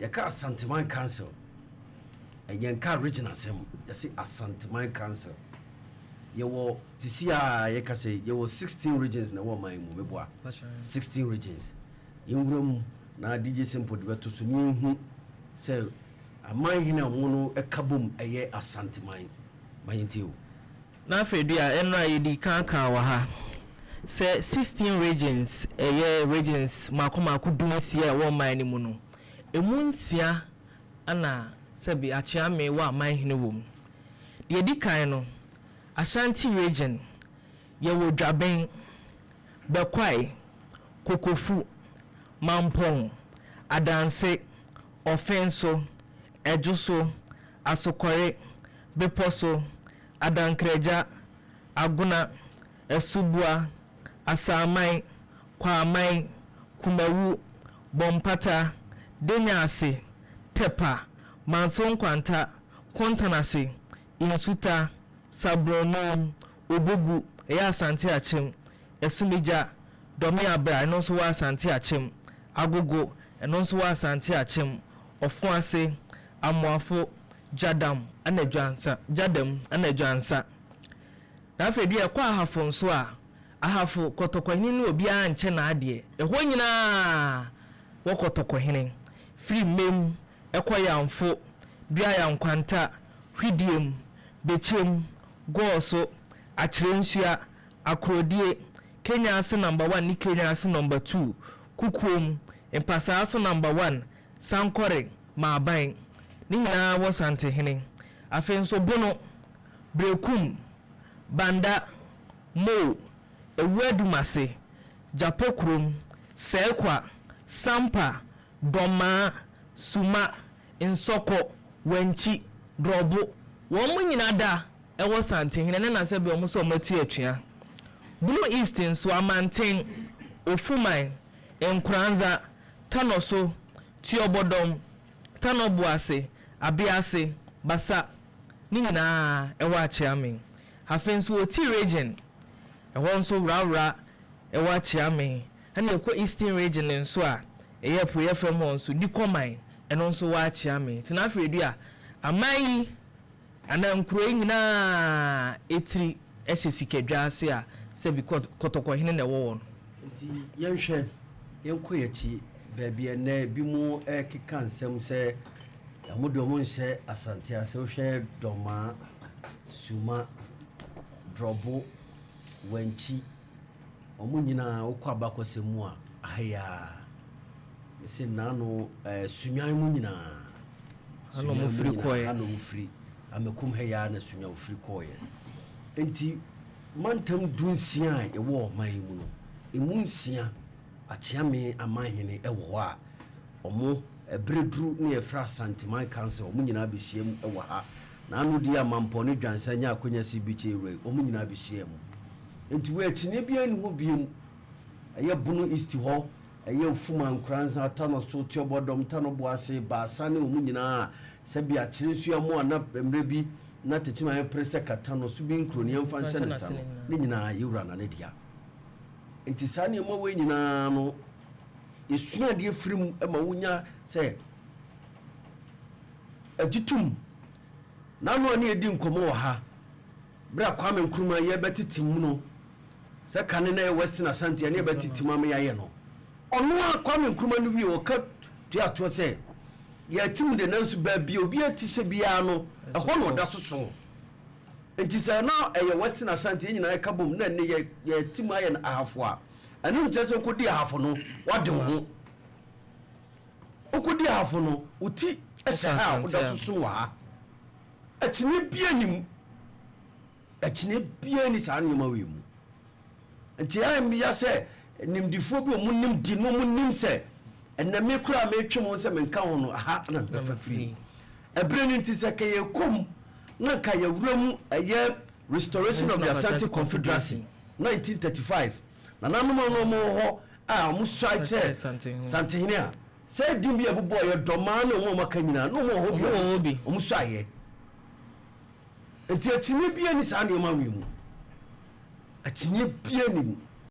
Yɛka Asanteman Council, ɛnyɛ nka region asɛm, yɛse Asanteman Council. Yɛwɔ sisi a yɛka sɛ yɛwɔ 16 regions na ɛwɔ ɔman mu, meboa? 16 regions. Yɛnwura mu na DJ Simple de bɛto so ne yɛnhu sɛ aman hene a wɔn no ɛka bom ɛyɛ Asanteman. Ma yɛntie o. Na afei dua ɛno a yɛdi kan kan wɔ ha sɛ 16 regions, ɛyɛ regions mako mako 16 a ɛwɔ ɔman no mu no, emu 6 ana sɛbi Akyeame wɔ aman hene wɔ mu. Deɛ di kan no, Ashanti Region, yɛwɔ Dwaben, Bɛkwae, Kokofu, Mampɔn, Adanse, Ɔfenso, Ɛdwoso, Asokɔre, Bepɔ so, Adankragya, Agona, Ɛsobua, Asaman, Kwaman, Kumawu, Bɔmpata, Denyaase, Tɛpa, Manso Nkwanta, Kontanase, Nsuta, Sabronum, Obogu, ɛyɛ Asante Akyem, Ɛsumigya, Dɔme Abra, ɛno nso wɔ Asante Akyem, Agogo, ɛno nso wɔ Asante Akyem, Ɔfoase, Amoafo, Gyadam ɛna Dwansa, Gyadam ɛna Dwansa. Na afei deɛ ɛkɔ Ahafo nso a, Ahafo Kɔtɔkɔhene no, obiara nkyɛ n'adeɛ. Ɛhɔ nyinaa wɔ Kɔtɔkɔhene firi Mmem ɛkɔ Yamfo, Duayankwanta, Hwidiem, Bɛkyɛm, Gɔɔso, Akyerɛnsua, Akorodie, Kenya Ase Number 1 ne Kenya Ase Number 2, Kukuom, Mpasaa so Number 1, Sankɔre, Maaban. Ne nyinaa wɔ Santehene. Afei nso Bono, Berekum, Banda, Mo, Ewuadumase, Gyapokurom, Sɛɛkwa, Sampa, Dɔmaa, Suma, Nsɔkɔ, Wankyi, Drɔbo, wɔn mo nyinaa da ɛwɔ Santehene ne na sɛbi wɔn nso wɔn atu atua. Bono East nso, Amanten, Ofuman, Nkoranza, Tanoso, Tuobodɔm, Tanoboase, Abease, Basa, ne nyinaa ɛwɔ Akyeame. Afei nso Oti Region, ɛhɔ nso Wurawura ɛwɔ Akyeame. Ɛna ɛkɔ Eastern Region nso a ɛyɛ Apueeɛ fam hɔ nso, Dikɔman, ɛno nso wɔ Akyeame. Nti na afei dua aman yi anaa nkuro yi nyinaa etiri ɛhyɛ sikadwa ase a sɛbi Kɔtɔkɔhene na ɛwɔ wɔ no. Nti yɛnhwɛ, yɛnkɔ yɛkyi baabi. Ɛnɛ bi mu ɛkeka nsɛm sɛ ɔmo de ɔmo nhyɛ Asante ase. Wohwɛ Dɔmaa, Suma, Drɔbo, Wankyi, ɔmo nyinaa wokɔ abakɔsɛm mu a, ahayaa mese naano Sunyan mu nyinaa Ana ɔmo firi kɔɛ. Ana ɔmo firi Amakum ha yi na Sunya firi kɔɔyɛ. Nti mantam 16 a ɛwɔ ɔman yi mu no, emu 6 Akyeame amanhene ɛwɔ hɔ a ɔmo ɛberɛ duru ne yɛfrɛ Asanteman Council, ɔmo nyinaa bɛhyia mu ɛwɔ ha. Na ano di Amampɔ ne Dwansa nya akonya si bi kyɛ ewura yi, ɔmo nyinaa bɛhyia mu. Nti wɔ akyinnye biara nni hɔ biem. Ɛyɛ Bono East hɔ, ɛyɛ Ofuma, Nkoranza, Tanoso, Tuobodɔm, Tanoboase, Baasa ne ɔmo nyinaa, sɛbi akyerɛ nso mu a na mmerɛ bi na Techiman ayɛ pere sɛ kata no so bi nkuro ne yɛmfa nhyɛ ne nsa no, ne nyinaa yɛwura na ne dea. Nti saa nneɛma wei nyinaa no, yɛsua adeɛ firi mu ma wonya sɛ agye tom. N'ano a ne yɛdi nkɔmmɔ wɔ ha berɛ a Kwame Nkrumah yɛbɛtete mu no sɛ kane na yɛ Western Ashanti ɛne yɛbɛtete mu ama yɛayɛ no, ɔno a Kwame Nkrumah no wie, ɔka tuatoɔ sɛ yɛte mu de, nanso baabi a obi ati hyɛ biara no, ɛhɔ na ɔda so so. Nti sɛ na ɛyɛ Western Ashanti yɛn nyinaa yɛka bom na ɛne yɛ yɛte mu ayɛ no Ahafo a, ɛno nkyerɛ sɛ wokɔdi Ahafo no wade wo ho. Wokɔdi Ahafo no, wo ti hyɛ ha a woda so som wɔ ha. Akyinnye biara ni mu, akyinnye biara ni saa nneɛma wei mu. Nti ɛyɛ ya sɛ nimdifoɔ bi a ɔmo nim di na ɔmo nim sɛ ɛnɛ me koraa metwe mo sɛ menka ho no aha na mebɛfa firi ɛberɛ no. Nti sɛ ka yɛkɔm na nka yɛwura mu, ɛyɛ restoration of the Asante Confederacy 1935, nananom a na ɔmo wɔ hɔ a ɔmo sua kyerɛ Santehene a sɛ din bi a ɛbobɔ yɛ Dɔmaa ne ɔmo a ɔmo aka nyinaa na ɔmo wɔ hɔ bi a ɔmo suayɛ. Nti akyinnye biara ni saa nneɛma wei mu, akyinnye biara ni mu.